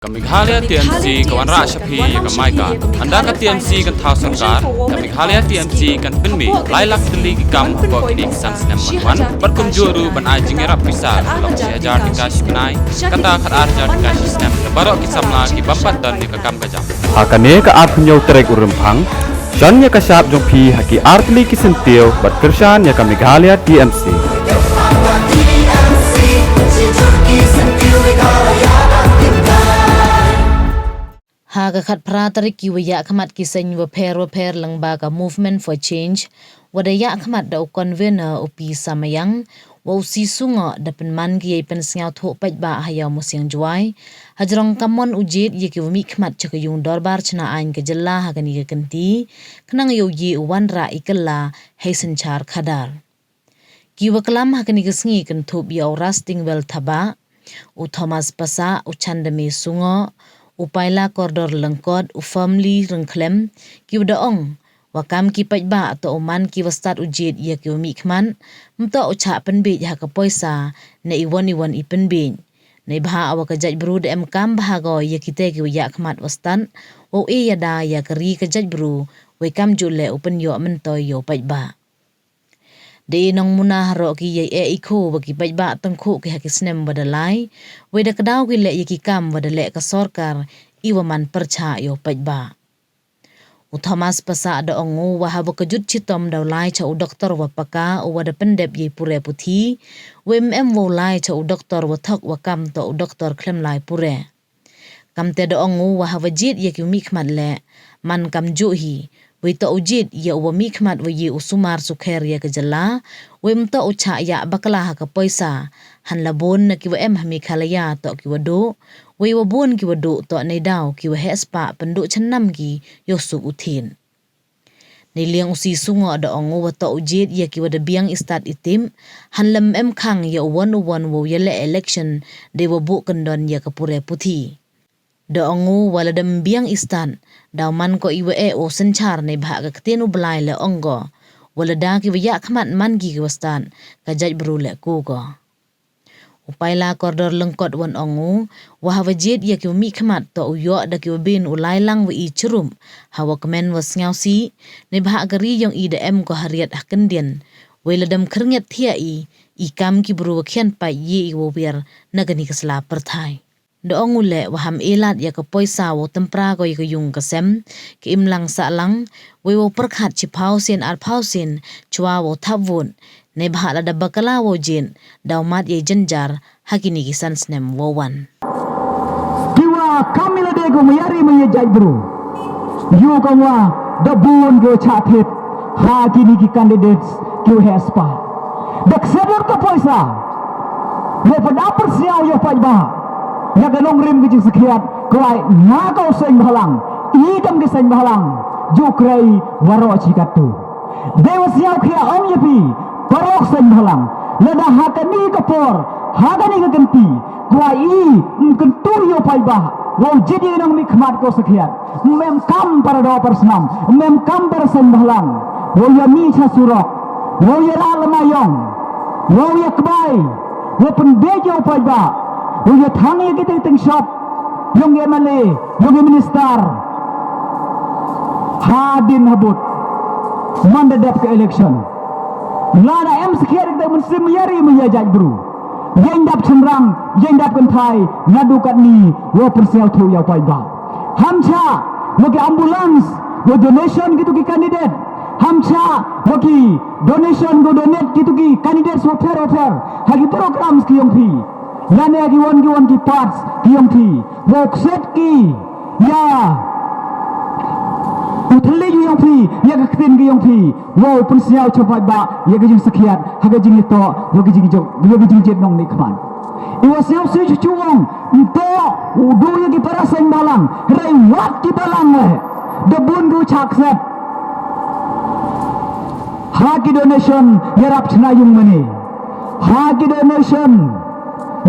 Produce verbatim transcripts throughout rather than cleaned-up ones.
Ka Meghalaya T M C ka wanrah sha phi ya ka MyGov. Ynda ka T M C kan thaw sorkar, ka Meghalaya T M C kan pynmih lai lak tylli ki kam hapoh kini ki san snem wan wan. Bad kumjuh ruh ban ai jingyarap poisa ka long shi hajar tyngka shi bnai, kata khat ar hajar tyngka shi snem, da baroh ki samla ki bym pat don ya ka kam ka jam. Ha kane ka arphew hynñiew tarik u Rymphang, shon ya ka shap jong phi ha ki ar tylli ki syntiew bad kyrshan ya ka Meghalaya T M C. Ha ka khatphra tarik, ki wa yahkhmat ki seng wapher wapher lyngba ka Movement for Change, wa da yahkhmat da u convener u P Samayang, wa u C Sungoh, da pynman ki yei pynsngewthuh paidbah ha Ïawmusiang Jowai hajrong ka mon u jied ya ki wa mihkhmat cha ka yung dorbar chna aiñ ka jylla ha kani ka kynti, khnang yow ye u wanrah i kylla hei synchar khadar. Ki wa klam ha kani ka sngi kynthup ya u Rastingwell Thabah, u Thomas Passah, u Chandame Sungoh, u Paila Kordor Lyngkot, u Firmly Ryngkhlem, ki wa da ong wa kam ki paidbah toh u man ki wa stad u jied ya ki wa mihkhmat, ym toh u chah pynbiej ha ka poisa ne iwon iwon i pynbiej. Neibhah wa ka jaitbru da em kam bha ko ya kitei ki wa yahkhmat wa stad, wow e yada ya ka ri ka jaitbru, wei kamjuh leh u pynyoh myntoi yow paidbah. Da e nongmuna haroh ki yei eh i kho wa ki paidbah tyngkhuh ki ha ki snem wa da lai, wei da kdaw ki leh ya ki kam wa da leh ka sorkar i wa man pyrchah yow paidbah. U Thomas Passah da ong u wa ha wa ka jut chitom daw lai cha u doktor wa paka u wa da pyndep yei pure puthi, wei ym em wow lai cha u doktor wa thok wa kam toh u doktor khlem lai pure. Kamte da ong u wa ha wa jied ya ki mihkhmat leh, man kamjuh hi, wei toh u jied ya u wa mihkhmat wa ye u sumar sukher ya ka jylla, wei ym toh u chah yah bakla ha ka poisa, hanla bun na ki wa em ha Meghalaya toh ki wa duh, wei wa bun ki wa duh toh neidaw ki wa heh spah pynduh chynam ki yow suk u thied. Neiliang u C Sungoh da ong u wa toh u jied ya ki wa da biang i stad i tip, hanla ym em khang ya uwon uwon wow yaleh election dei wa buh kyndon ya ka pure puthi. Da ong u wa lada ym biang i stad, daw man ko i wa eh wow synchar neibhah ka ktien u Blai leh ong ko wa lada ki wa yahkhmat man ki ki wa stad, ka jaitbru leh kiew ko. U Paila Kordor Lyngkot wan ong u wa ha wa jied ya ki wa mihkhmat toh u yoh da ki wa bin u lai lang wa i chirup ha wa kmen wa sngewsih, neibhah ka ri yong i da em ko ha riat ha kyndien, wei lada ym khyrngiat thiah i, i kam ki bru wa khian paid ye i wow wiar na kani ka sla pyrthai. Da ong u leh wa ham e lad ya ka poisa wow tympra ko ya ka yung ka sem, ka imlang sahlang, wei wow pyrkhat chiphaw sien arphaw sien chwa wow thap vote, neibhah lada bakla wow jied, daw mad yei jynjar ha kini ki san snem wow wan. Ki wa kam i lade ko mayari maya jaitbru, yow kam wa da bun ko chah thied ha kini ki candidates ki wa heh spah. Da kset lut ka poisa, yow pynda pyrsñiaw yow paidbah ya ka nongrim ka jingsakhiat, kwah nga ka u seng bhalang, i kam ki seng bhalang, ju krei waroh chi kattu. Dei wa sñiaw khia ong ya phi, parok seng bhalang, lada ha kani ka por, ha kani ka kynti, kwah i ym kyntu yow paidbah wow jied ya i nongmihkhmat ko sakhiat, ym em kam para doh para snam, ym em kam para seng bhalang, wow ya mih cha surok, wow ya rah lama yong, wow ya kbai, wow pynbiej yow paidbah, wow ya thang ya ki ting ting shop yong ki M L A, yong ki minister. Hadien habud, man da dep ka election, lada em sakhiat ka te mynsiem mayari maya jaitbru, yeng dap chynrang, yeng dap kynthai, naduh katni wow pynsñiawthuh yow paidbah. Ham chah wa ki ambulance wow donation kitu ki candidate, ham chah wa ki donation wow donate kitu ki candidates wapher wapher ha ki programs ki yong phi, lane ha ki won ki won ki parts ki yong phi, wow kset ki ya u thylliej u yong phi, ya ka ktien ki yong phi, wow pynsñiaw cha paidbah ya ka jingsakhiat ha ka jingyatoh wa ka jingjop wa ka jingjied nongmihkhmat. I wa sñiawsih chuchu ong, nto u du ya ki para seng bhalang, rei wat ki bhalang leh da bun ko chah kset ha ki donation yarap chna yung mane, ha ki donation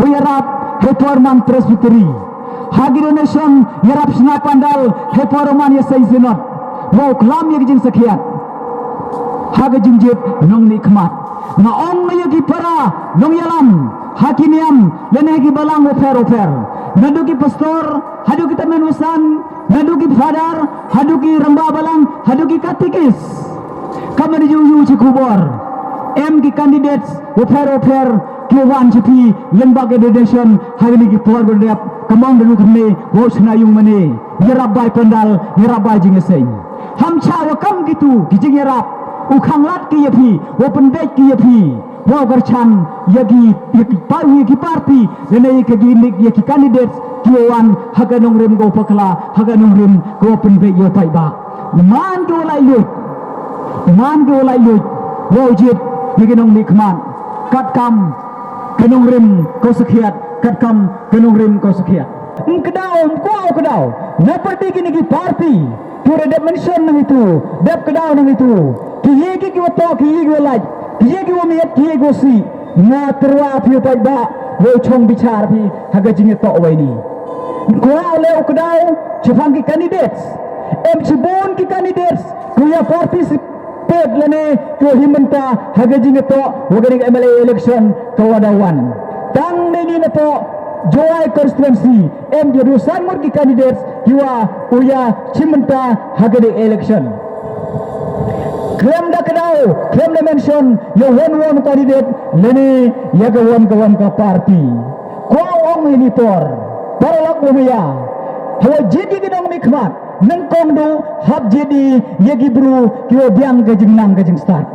wa yarap hei por man presbytery, ha ki donation yarap chna pandal hei por man ya seng synod, wow klam ya ka jingsakhiat ha ka jingjied nongmihkhmat. Nga ong ya ki para nongyalam ha ki niam lane ha ki balang wapher wapher, Naduh ki pastor, haduh ki tymmen u san, naduh ki father, haduh ki rangbah balang, haduh ki katikis. Kam da ju yu chi khubor. Em ki candidates, waphær waphær, ki wan chi phi, lyngba ka donation, ha kini ki por wa dep, ka mon da ru kane, wow chna yung mane, yarap bai pandal, yarap bai jingyaseng. Ham chah wa kam kitu, ki jingyarap, u khang lad ki ya phi, wa pynbeit ki ya phi. Wow kyrchan ya ki, ya ki pa-, ya ki party, lane ya ki nik, ya ki candidates, ki wa wan, ha ka nongrim ko pakla, ha ka nongrim ko pynbeit yow paidbah. Man ko lai lut, man ko lai lut, wow jied, ya ki nongmihkhmat, katkam, ka nongrim ko sakhiat, katkam, ka nongrim ko sakhiat. Ym kdaw, ym kwah u kdaw, na party kini ki party, Pura dep mention nang itu, dep kdaw nang itu. Ki ye ki ki wa toh, ki ye ki wa lait, ki ye ki wa miat, ki ye ki wa sih. Nga tyrwa phi u paidbah, wow chong bichar phi, ha ka jingtoh wa ini. Kwah le u kdaw, chiphang ki candidates. Em chibun ki candidates, ki wa participate lane, ki wa him bynta, ha ka jingtoh, wa kani ka M L A election, ka wa da wan. Tang neini na toh, Jowai constituency, em ki du san ngut ki candidates, ki wa u ya chim bynta ha ka dei election. Khlem da kdaw, khlem da mention, ya wan wan candidate, lane ya ka wan ka wan ka party. Kwah ong ini por, paralok wa maya. Hawa jied ya ki nongmihkhmat, nyngkong du hap jied ya ki bru, ki wa biang ka jingnang ka jingstad.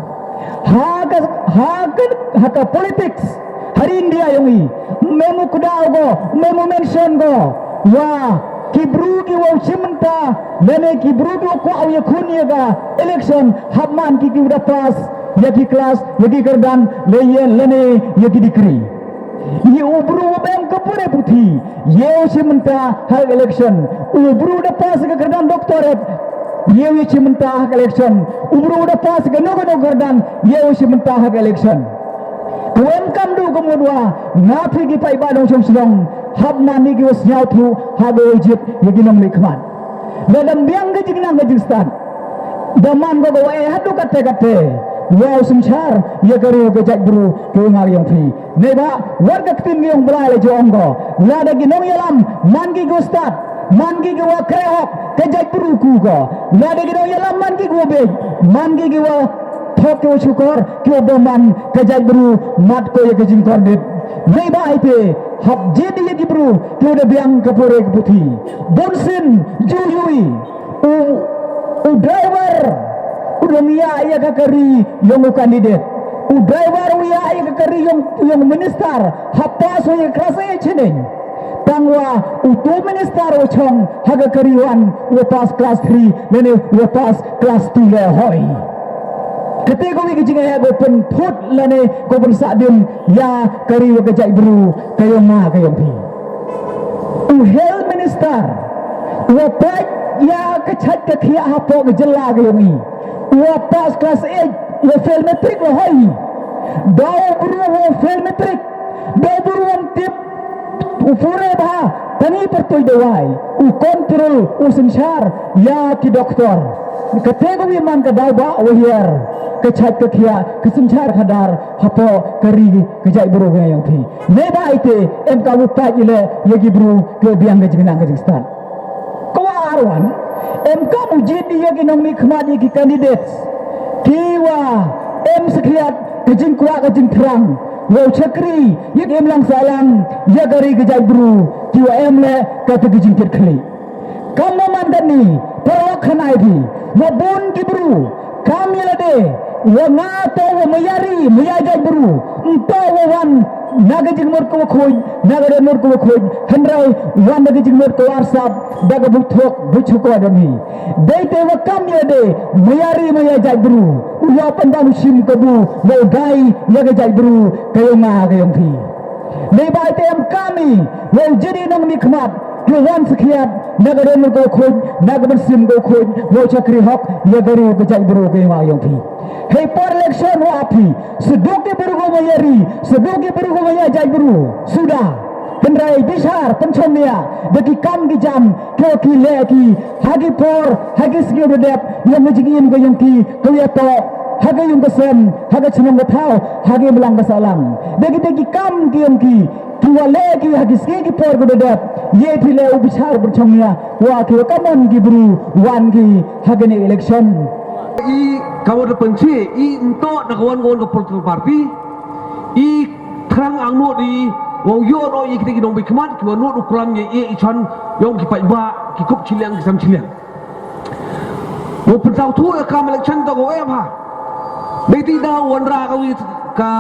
Ha ka, ha ka, ha ka politics, ha ri India yong i, mem u kdaw ko, mem u mention ko, wa ki bru ki wa u chim bynta, lane ki bru ki wa kwah u yakhun ya ka election, hap man ki ki wa da pass ya ki class, ya ki kyrdan, le ye, lane ya ki degree. Ye u bru wa biang ka pure puthi, ye u chim bynta ha ka election. U bru da pass ka kyrdan doctorate, ye u chim bynta ha ka election. U bru da pass ka no ka no kyrdan, ye u chim bynta ha ka election. Ka wa em kam du ka mut wa, na phi ki paidbah nongchong chnong, hap man ni ki wa sñiawthooh, ha ka wa jied ya ki nongmihkhmat. Lada ym biang ka jingnang ka jingstad, da man ko ka wa e haduh katte katte, wow synchar ya ka ri ka jaitbru, ka yong nga yong phi. Neibhah, wat ka ktien ka yong u Blai la ju ong ko, lada ki nongyalam man ki ki wa stad, man ki ki wa kreh hok, ka jaitbru ku ko. Lada ki nongyalam man ki ki wa beit, man ki ki wa thok, ki wa shukor, ki wa bymman, ka jaitbru mat ko ya ka jingkordit. Neibhah ite, hap jied ya ki bru ki wa da biang ka pure ka puthi. Bunsien, ju yu i, u, u driver u dang ya ya ka kari yong u candidate. U driver u ya ya ka kari yong, yong minister, ha pass u ya ka class eight chneiñ. Tang wa u tu minister u chong ha ka kari wan, u pass class three, lane u pass class two le hoi. Kate ko wi ka jingeh ko pynphut lane ko pynsah dim ya ka ri wa ka jaitbru, ka yong nga ka yong phi. U health minister, wa pait ya ka chait ka khiah hapoh ka jylla ka yong i. Wa pass class eight, wa fail matric la hoi. Da u bru wa fail matric, da u bru wa ym tip u pure bha, tang i pyrtuid dawai, u control, u synchar ya ki doctor. Kate ko wi man ka daw ba wa hiar ka chait ka khiah, ka synchar khadar hapoh ka ri ka jaitbru ka yong phi. Neibhah ite, em kam u pait i le ya ki bru ki wa biang ka jingnang ka jingstad. Ka wa ar wan, em kam u jied ya ki nongmihkhmat, ya ki candidates ki wa em sakhiat ka jingkwah ka jingthrang, wow chakri ya ka imlang sahlang ya ka ri ka jaitbru, ki wa em le kata ka jingkitkhlieh. Kam wa man kani, paralok khana i phi, wa bun ki bru, kam ya lade, wa nga toh wa maya ri, maya jaitbru, ym toh wa wan na ka jingmut ka wa khuid, na ka doonmut ka wa khuid, hynrei wan na ka jingmut ka wa arsap, da ka buit thok, buit shukor dang hi. Dei te wa kam ya lade, maya ri, maya jaitbru, u yoh pyndam u shim kabu, wow dai ya ka jaitbru, ka yong nga ka yong phi. Neibhah ite em kam i, wow jied i nongmihkhmat, ki wan sakhiat, na ka doonmut ka wa khuid, na ka mynsiem ka wa khuid, wow chakri hok ya ka ri ka jaitbru ka yong nga yong phi. Hei por election wa ap hi, sa duk ki bru ko maya ri, sa duk ki bru ko maya jaitbru, suda. Hynrei bichar, pynchong nia, da ki kam ki jam, ki wa ki leh ki, ha ki por, ha ki sngi wa dep, yong ka jingim ka yong ki, ka wa yatoh, ha ka yung ka sem, ha ka chnong ka thaw, ha ka imlang ka sahlang. Da ki, da ki kam ki yong ki, Wa le ki ha ki sngi ki por ko da dep, ye phi le u bichar byrchong ya wa ki wa kammon ki bru wan ki ha kani election. I ka wa da pynche i nto na ka wan ka wan ka political party. I thrang ang nut i wa u yoh no i kiti ki nongbikhmat ki wa nut u klam ye i chon yong ki paidbah ki kup chiliang ki sam chiliang. Wa pynsaw thu e kam election to ko e bha. Dei ti da wanrah ka wi ka,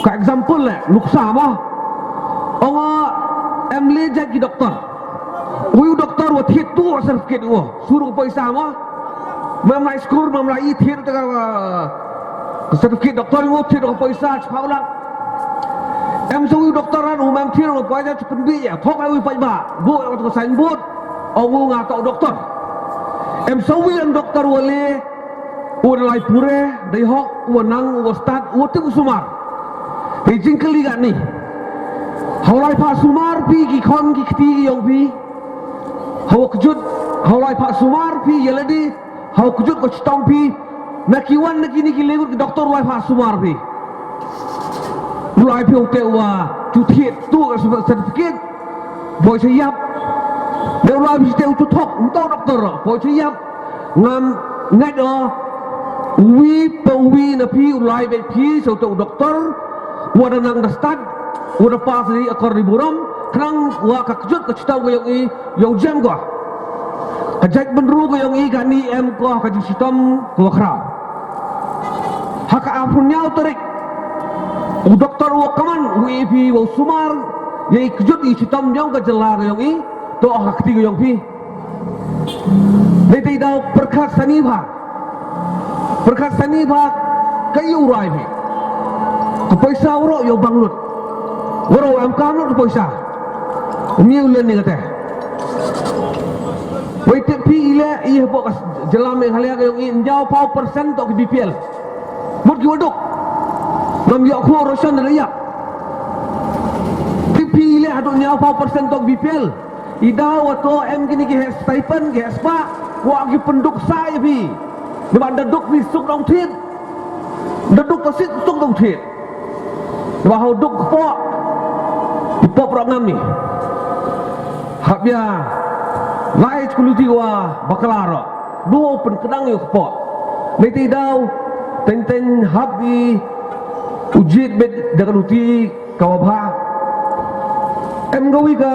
ka example le, luksa ma. Ong em le jait ki doctor. Wi u doctor wa thied tu certificate wa. Suru paisa ma. Mam lai skur, mam lai i thied ta ka, ka certificate doctor wa thied ka paisa chiphaw lak. Em sa wi u doctor ran u mam thied ka paisa chipynbi ya. Thok ai wi paidbah. Bu ya ka signboard. Ong u nga toh doktor. Em sa wi ang doktor wa le, u da lai pure, dei hok, u wa nang, u wa stad, u wa tip u sumar. Hei jingkylli katni. Haw lai phah sumar phi ki khon ki kti ki yong phi. Haw kjut, haw lai phah sumar phi ya lade, haw kjut ko chitom phi. Na ki wan na kini ki lengut ki doktor lai phah sumar phi. U lai phi u te u wa chu thied tu ka certificate. Poi sa yap. Dei u lai phi te u chu thok, u to doktor. Poi sa yap. Ngam ngait o. Wi pa wi na phi u lai be phi sa u te u doktor. Wa da nang da stad. Wa da pass di akor di burom. Khnang wa ka kjut ka chitom ka yong i. Yow jem ko. Ka jait bynru ka yong i kani em ko ka jingchitom ko wa khraw. Ha ka arphaw ynñiaw tarik. U doktor wa kammon u e phi wa u sumar. Ye i kjut i chitom yong ka jylla ka yong i. To ha kti ka yong phi. Dei te daw pyrkhat sani bha. Pyrkhat sani bha ka yow rai phi. Ka paisa waroh yow bang lut. Waroh em kam lut ka paisa. Uni u len ni kate. Wei tip phi i le i hapoh ka jylla Meghalaya ka yong i ynñiaw phaw percent toh ki B P L. Mut ki wa duk. Ngam yoh khoo ration da yap. Tip phi i le haduh ynñiaw phaw percent toh ki B P L. I daw wa to em kini ki heh stipend ki heh spah. Wa ki pynduk sa ya phi. Naba da duk phi suk dong thied. Da duk ka sit suk dong thied. Naba haw duk kpoh. Kpoh pro ngam ni. Hap ya. Lai chkuluti wa bakla ro. Duo pynkdang yow kpoh. Mei te daw. Teng teng hap i. U jied bet da ka luti. Ka wa bha. Em ka wi ka,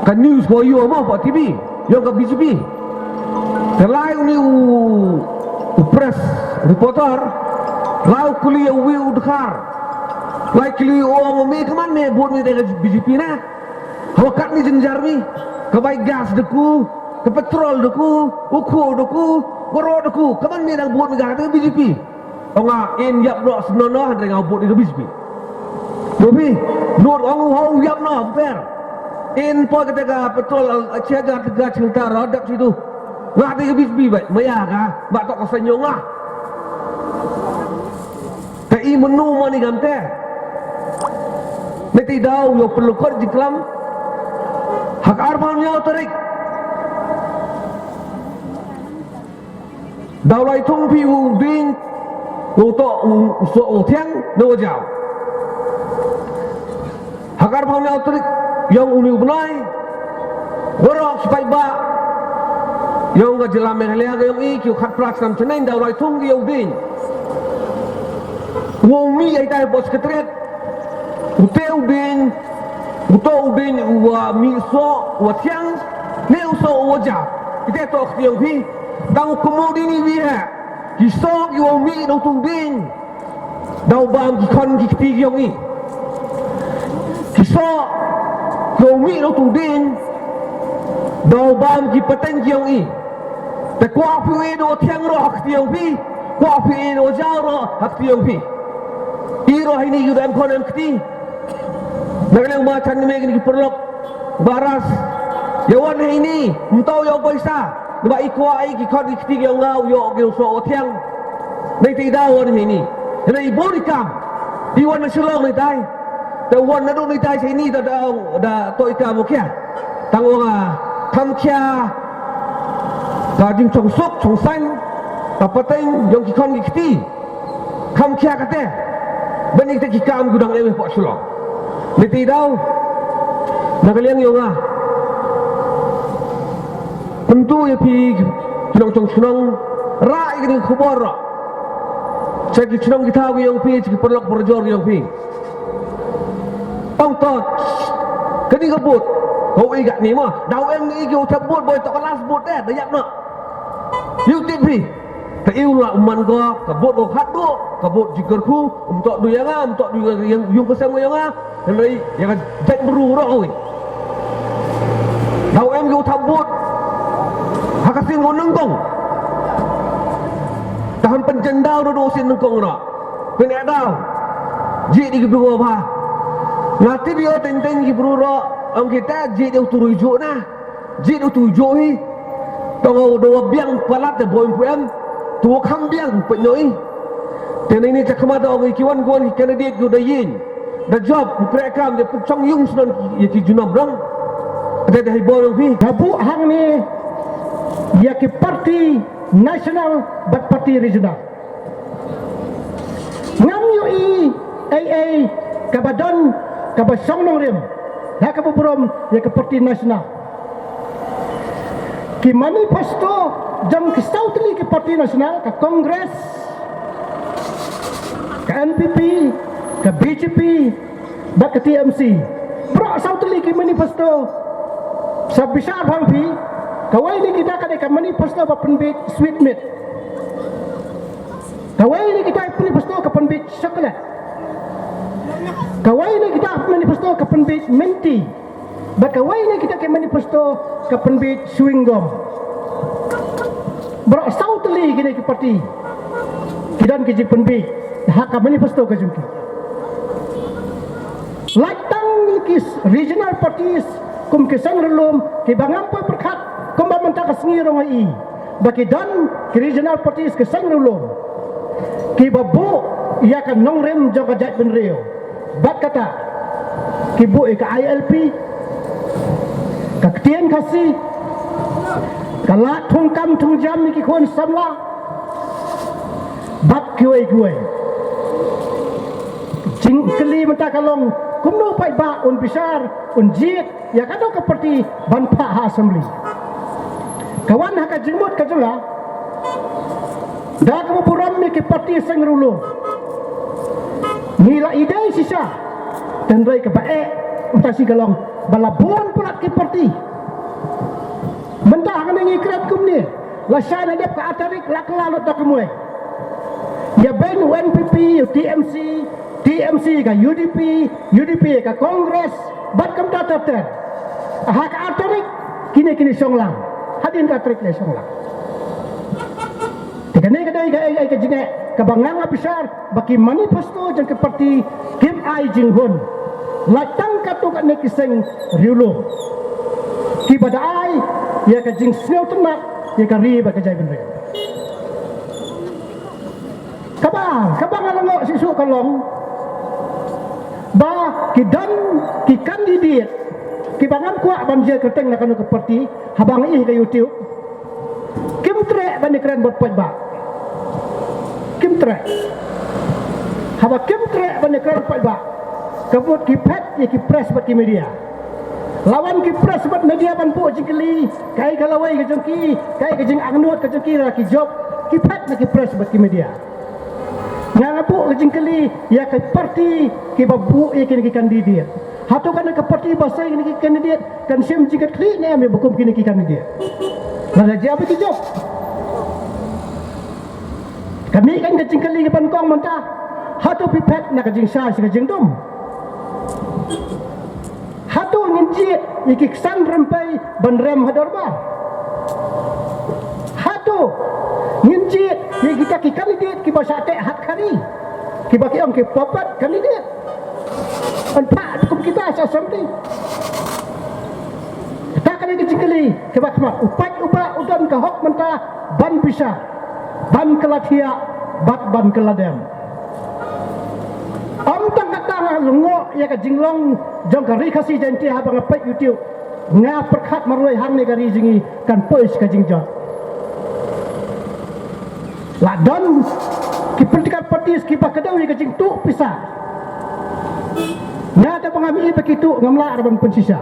ka news ko yoh mo pa T V, yong ka B J P. Te lai uni u, u press reporter, lai u kuli ya u wi u Dkhar. Lai kuli u ong mi kammon mi bud mi te ka B J P na. Hawa katni jingjar mi, ka bai gas da ku, ka petrol da ku, u khoo da ku, waroh da ku, kammon mi dang bud mi ka te ka B J P. Ong nga, in yap noh snono, hynrei nga bud ni ka B J P. Dopi, nud ong u hau yap noh, per. In po kata ka petrol, a, a, chiaga, tiga, chilta, rodak situ. Nga te ka B J P, bai, maya ka, ba tok ka sanyong nga. Te i menu mani kamte. Meti daw, yow pynlukot jingklam. Ha ka arphaw ynñiaw tarik. Daw lai thung phi u ding, u toh u, u soh u thiang, na wa jaw. Ha ka arphaw ynñiaw tarik, yong uni u bnai, waroh ki paidbah, yong ka jylla Meghalaya ka yong i, ki u khatphra snem chyneng, daw lai thung ki u ding. Wow mih ya i tai poh secretariat, u te u ding, u toh u ding, u wa mih soh, u wa thiang, ne u soh, u wa jaw. I te toh kti yong phi, Tang u kynmoo dini wi ha. Ki soh ki wow mih na u tu ding. Daw bam ki khon ki kti ki yong i. Ki soh ki wow mih na u tu ding. Daw bam ki pateng ki yong i. Te kwah phi u e da wa thiang roh ha kti yong phi. Kwah phi u e da wa jaw roh ha kti yong phi. I roh ini ki da em khon em kti. Na ka liang ma chan ni me kini ki pyrlok. Baras. Ya wan heini, mynta u yoh poisa. Naba i kwah i ki khon ki kti ki yong nga u yoh ki u soh u thiang. Nei te i daw wan heini. Nei i bun i kam. I wan na Shillong ni tai. Te wan na du ni tai heini da, da, da toh i kam u khia. Tang wa nga, kam khia. Ka jingchong suk, chong sain. Ka pateng, yong ki khon ki kti. Kam khia kate. Bad ini kita ki kam ki dang em ha Shillong. Neitæ daw, na ka liang yong nga, pyntu ya phi ki nongchong chnong, rah ya kani ka khubor, rah cha ki chnong ki thaw ki yong phi, cha ki paralok parajor ki yong phi. Ong to, kani ka vote, ko i kani mo, daw em ni ki u thep vote, boi to ka last vote de, da yap noh. Yow tip phi. Te i u lah u man ko, ka vote ko khatduh, ka vote jingkyrkhu, um toh du ya nga, um toh du ya yung ka sem yong nga, hynrei ya ka jaitbru roh wi. Daw em ki u thep vote ha ka sien ko nyngkong. Te ham pynjan daw du sien nyngkong roh. Pyneh daw. Jied i ki bru bha. Nga tip yow teng teng ki bru roh, ong kita jied yow tu ru i jooh na. Jied u tu jooh hi. To nga u da wa biang palat da boi pu em. Tu wa kham biang pynyoh i. Te neini chakhmat da ong i ki wan ki wan ki candidate ki u da yieñ, da jop, u kreh kam, da pynchong yung snon ya ki junom rong. Da da hi boi yong phi. Da buh hangne ya ki party national bad party regional. Ngam yoh i ei ei kaba don, kaba chong nongrim ha kaba burom ya ka party national. Ki manifesto jong ki saw tylli ki party national, ka Congress, ka N P P, ka B J P, bad ka T M C. Baroh saw tylli ki manifesto, sa bishar bha phi, kawei na kita ka dei ka manifesto ba pynbit sweet meat. Kawei na kita manifesto ka pynbit chocolate. Kawei na kita manifesto ka pynbit minti. Bad kawei na kita ka manifesto ka pynbit chewing gum. Baroh saw tylli kini ki party ki don ki jingpynbit ha ka manifesto ka jong ki. Lait tang ki regional parties kum ki seng riewlum kiba ngam poi pyrkhat, kumba mynta ka sngi rong i ba ki don ki regional parties ki seng riewlum kiba buh ya ka nongrim jong ka jaitbynriew. Bad kata ki buh ya ka I L P, ka ktien Khasi, ka lad thung kam thung jam ya ki khun samla, bad kiwei kiwei. Jingkylli mynta ka long, kumno paidbah un bishar, un jied ya kano ka party ban phah ha assembly. Ka wan ha ka jingmut ka jong nga, da kaba burom ya ki party seng riewlum, ngi la i dei shisha. Tynrai kaba eh, mynta shi ka long ba la bun palat ki party. Mynta hangne ngi kren kumne, lashai na dep ka ar tarik la kylla lut da ka mui. Ya beiñ u N P P, u T M C, T M C ka U D P, U D P ka Congress, bad kumta ter ter. Ha ka ar tarik kine kine shong lang. Hadien ka ar tarik le shong lang. Te kane ka dei ka ei ei ka jingeh kaba nga nga bishar ba ki manifesto jong ki party kim ai jinghun. Lait tang katu kane ki seng riewlum kiba da ai ya ka jingsngewtynnat ya ka ri bad ka jaitbynriew. Kaba, kaba nga la ngoh shisha ka long ba ki don ki candidate kiba ngam kwah ban jia kyrteng na kano ka party, haba nga i ha ka YouTube, kim treh ban ïakren bad paidbah. Kim treh. Haba kim treh ban ïakren bad paidbah, ka mut ki phet ya ki press bad ki media. La wan ki press bad media ban buh jingkylli, kaei ka lawei ka jong ki, kaei ka jingangnud ka jong ki, la ki jop, ki phet na ki press bad ki media. Nga nga buh ka jingkylli ya ka party kiba buh ya kine ki candidate. Hato kane ka party ba sei kine ki candidate kan shim jingkitkhlieh ne em ya ba kum kine ki candidate? Lada jia ba ki jop. Ka mih kan ka jingkylli ka ban kong mynta. Hato phi phet na ka jingshai sha ka jingdum? Hato ngin jied ya ki ksan rympei ban rem ha dorbar? Hato ngin jied ya kita ki candidate kiba shah teh hat khari, kiba ki ong ki puppet candidate? Ban phah kum kita sha assembly. Kata kane ka jingkylli kaba khmat. U paid u bah u don ka hok mynta ban bishar, ban kylla thiah, bad ban kylla dem. Ym tang kata, nga la ngoh ya ka jinglong jong ka Ri Khasi Jaiñtia haba nga peit YouTube. Nga pyrkhat marwei hangne ka ri jong ngi kan poi sha ka jingjot. La don ki political parties kiba kdew ya ka jingtuh pisa. Nga da ba ngam i ba ki tuh ngam lah ra ban pynshisha.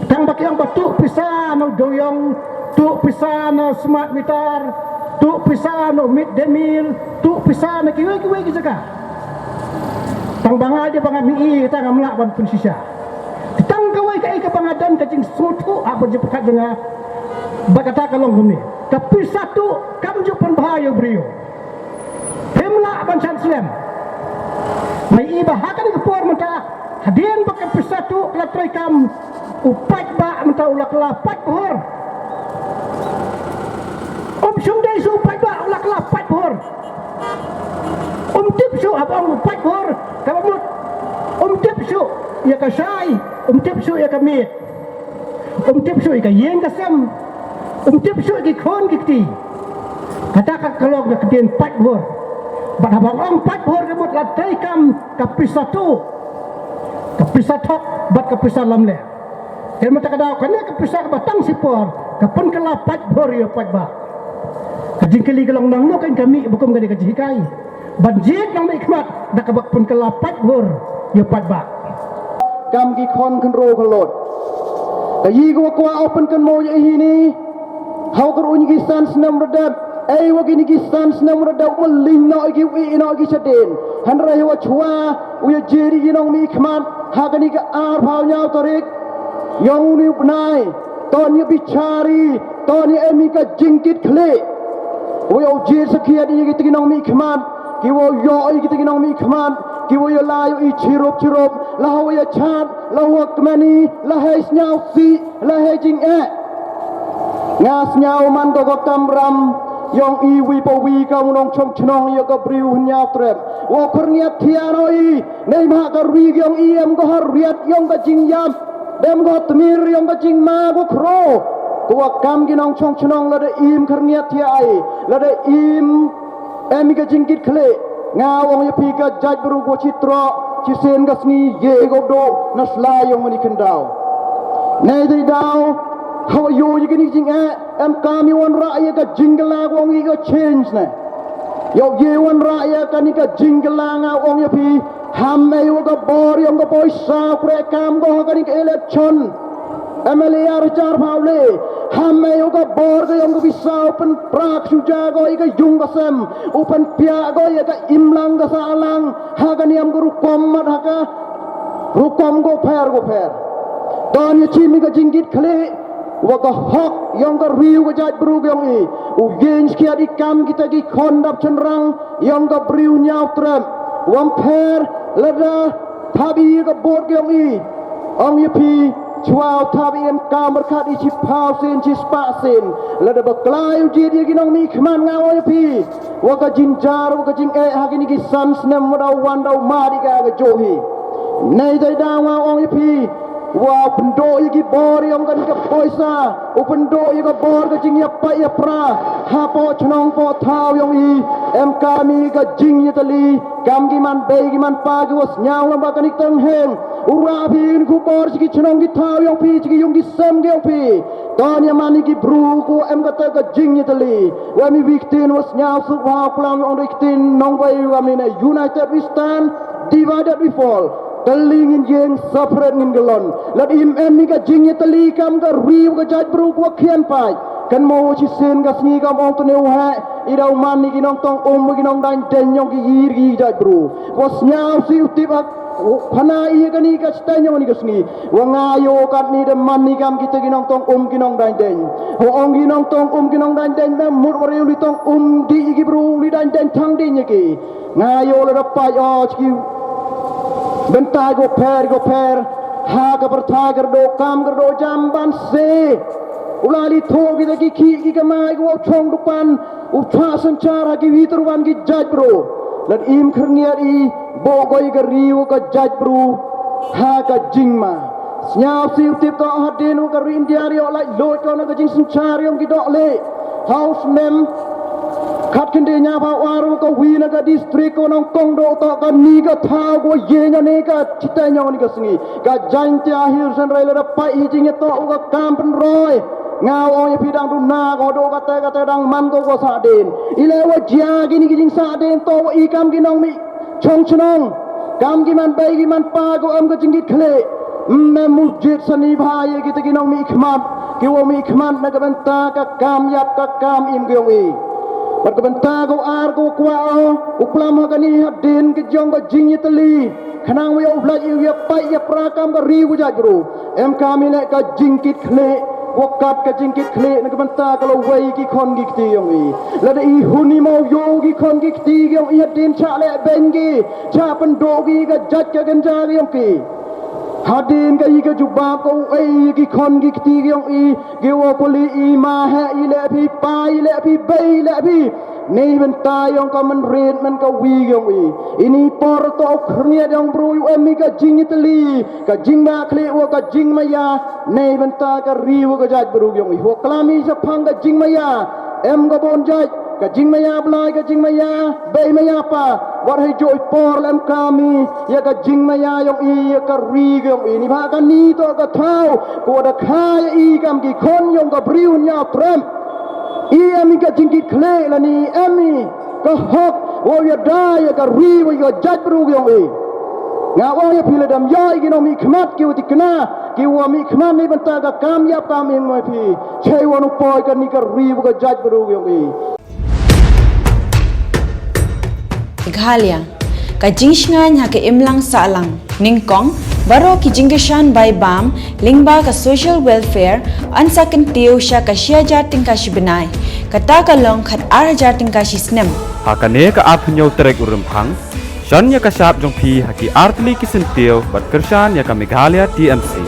Tang ba ki ong ba tuh pisa na u dewïong, tuh pisa na u smart meter, tuh pisa na u mid day meal, tuh pisa na kiwei kiwei ki jaka. Tang ba nga da ba ngam i, tang ngam lah ban pynshisha. Tang kawei ka i ka ba nga don ka jingsngewthuh ha ka jingpyrkhat jong nga. Ba kata ka long kumne. Ka pisa tuh kam ju pynbha ïa u briew. Phim lah ban chan slem. Mai i ba ha kane ka por mynta, hadien ba ka pisa tuh ka la trei kam, u paidbah mynta u la kylla paidbhur. Um shym dei shuh u paidbah u la kylla paidbhur. Um tip shuh haba ong u paidbhur, kaba mut. Um tip shuh ïa ka shai, um tip shuh ïa ka miet. Um tip shuh ïa ka ïing ka sem. Um tip shuh ïa ki khun ki kti. Kata ka long ka ktien paidbhur. Bad haba ong paidbhur ka mut la trei kam ka pisa tuh, ka pisa thok, bad ka pisa lamler. Te mynta ka daw kane ka pisa kaba tang shipor, ka pynkylla paidbhur ïa u paidbah. Ka jingkylli ka long nangno kan ka mih ba kum kane ka jinghikai. Ban jied nongmihkhmat da kaba pynkylla paidbhur ïa u paidbah. Kam ki khon khynroo khyllood. Ka yi ka wa kwah u pynkynmoo ïa i hi ni. Hawa kyrhuñ ki san snem radep. Ei wa kini ki san snem radep, u mylliñ noh ki, u ih noh ki shadien. Hynrei hawa chwa u ïa jied ïa ki nongmihkhmat ha kani ka arphaw ynñiaw tarik yong uni u bnai. Ton ïa bichar i, ton ïa em i ka jingkitkhlieh. Wa ïa u jied sakhiat ïa kitei ki nongmihkhmat, ki wa ïoh ïa kitei ki nongmihkhmat, ki wa ïa lai ïa i chirup chirup, la hawa ïa chat, la hawa kmen i, la hei sñiawsih, la hei jingeh. Nga sñiaw man ko ka kamram yong i wi pa wi kam u nongchong chnong ïa ka Bri u Hynñiawtrep. Wa khyrngiat thiah noh i, neibhah ka ri yong i em ko ha riat yong ka jingïap. Dem ko tmir yong ka jingma ko khro. Ko wa kam ki nongchong chnong lada im khyrngiat thiah i, lada im em i ka jingkitkhlieh. Nga ong ïa phi ka jaitbru ko chi troh, chi sien ka sngi ye ko doh na sla yong mani khyndaw. Nei dei daw, hawa ïoh ïa kini ki jingeh, em kam i wanrah ïa ka jingkylla ko ong i ka change ne. Ïoh ye wanrah ïa kani ka jingkylla nga ong ïa phi, ham ei wa ka bor yong ka poisa u kreh kam ko ha kani ka election. M L A ar hajar phaw le, ham ei wa ka bor ka yong ka poisa u pynpra shuja ko ïa ka yung ka sem, u pynpiah ko ïa ka imlang ka sahlang, ha ka niam ka rukom mat ha ka rukom ko pher ko pher. Ton ïa chim i ka jingkitkhlieh, wa ka hok yong ka ri u ka jaitbru ka yong i, u ïeng sakhiat i kam kita ki khon dap chynrang yong ka Bri u Hynñiawtrep, wa ym pher lada thap i ka vote ka yong i. Ong ïa phi, chwa u thap i em kam pyrkhat i chiphaw sien chispah sien, lada bakla u jied ïa ki nongmihkhmat nga ong ïa phi. Wa ka jingjia, wa ka jingeh ha kini ki san snem wa daw wan daw mad i ka ka jooh hi. Nei dei daw nga ong ïa phi. Wa pyndoh ïa ki bor yong kani ka poisa, u pyndoh ïa ka bor ka jingïapait ïapra hapoh chnong poh thaw yong i, em kam i ka jingïatylli, kam ki man bei ki man pa ki wa sñiaw lang ba kani ka teng heng. U rah phi in khubor chi ki chnong ki thaw yong phi, chi ki yung ki sem ki yong phi. Ton ïa man i ki bru ko em kata ka jingïatylli. Wa em i wi ktien wa sñiawsuk wa ha u klam ong dei ktien nongwei wa mine, united we stand, divided we fall. Tylli ngin ïeng, separate ngin kyllon. Lada im em i ka jingïatylli kam ka ri wa ka jaitbru ko wa khian paid, kan mo wa chi sien ka sngi kam ong tene u heh, i daw man i ki nongtong um, ki nongdaiñ deiñ yong ki yir ki jaitbru. Wa sñiawsih u tip ha khana i kani ka staiñ yong kani ka sngi. Wa nga ïoh katni da man i kam kita ki nongtong um ki nongdaiñ deiñ. Wa ong ki nongtong um ki nongdaiñ deiñ, ba mut wa ri u li tong um dih i ki bru u li daiñ deiñ thang dih i ki. Nga ïoh lada pait o chi ki bynta ko pher ko pher ha ka pyrthai, kyrdoh kam kyrdoh jam ban se u la li thoh kita ki khih ki kamai ko wa u chong dukan, u chah synchar ha ki wi tyrwan ki jaitbru. Lada im khyrngiat i, boh ko i ka ri wa ka jaitbru ha ka jingma. Sñiawsih u tip toh hadien wa ka ri India ri ïoh laitluid ko na ka jingsynchar yong ki dohlieh. Ha u snem khatkhynde ynñiawphaw ar wa ka wi na ka district ko nongkong doh toh kani ka thaw ko ïeng na ne ka chitaiñ yong kani ka sngi. Ka Jaintia Hills, hynrei lada pait hi jingïatoh u ka kam pynroi, nga ong ïa phi dang duna ko doh kata kata dang man ko ko sahdien. I leh wa jia kini ki jingsahdien toh wa i kam ki nongmih chong chnong. Kam ki man bei ki man pa ko em ka jingkit khlieh. Ym em u jied sani bha ya kita ki nongmihkhmat, ki wa mihkhmat na ka bynta ka kam yap ka kam im ki yong i. Bad ka bynta ka ar ka kwah o u klam ha kani hadien ka jong ka jingïatylli, khnang wa ya u lait ya u ya pait ya pra kam ka ri wa jaitbru. Em kam i leh ka jingkit khlieh, wa kat ka jingkit khlieh na ka bynta ka lawei ki khon ki kti yong i. Lada i hun i mo yoh ki khon ki kti yong i hadien cha leh beng ki, cha pynduh ki ka jait ka kynja ki yong ki. Hadien ka i ka jubab ka u ei ki khon ki kti ki yong i, ki wa puli i ma heh i leh phi, pa i leh phi, bei i leh phi. Nei bynta yong ka mynried man ka wi yong i. Ini por to u khyrniat yong bru u em i ka jingïatylli, ka jingbakhleh wa ka jingmaya. Nei bynta ka ri wa ka jaitbru yong i. Wa klam i shaphang ka jingmaya. Em ka bun jait, ka jingmaya blai, ka jingmaya bei maya pa. Wat hei jooh i por lem kam i ya ka jingmaya yong i, ya ka ri yong i. Ni bha kani to ka thaw ko da kha ya i kam ki khon yong ka bri u ñiaw trem. I em i ka jingkit khlieh lane em i ka hok wa ya da ya ka ri wa ya ka jaitbru yong i. Nga ong ya phi lada ym yoh i ki nongmihkhmat ki wa tikna, ki wa mihkhmat nei bynta ka kam yap kam im wa phi, chei wa nu poi kani ka ri wa ka jaitbru yong i. Meghalaya, ka jingshngain ha ka imlang sahlang. Nyngkong, baroh ki jingkyrshan bai bam lyngba ka social welfare yn sa kyntiew sha ka shi hajar tyngka shi bnai. Kata ka long khat ar hajar tyngka shi snem. Ha kane ka arphew hynñiew tarik u Rymphang, shon ya ka shap jong phi ha ki artylli ki syntiew bad kyrshan ya ka Meghalaya T M C.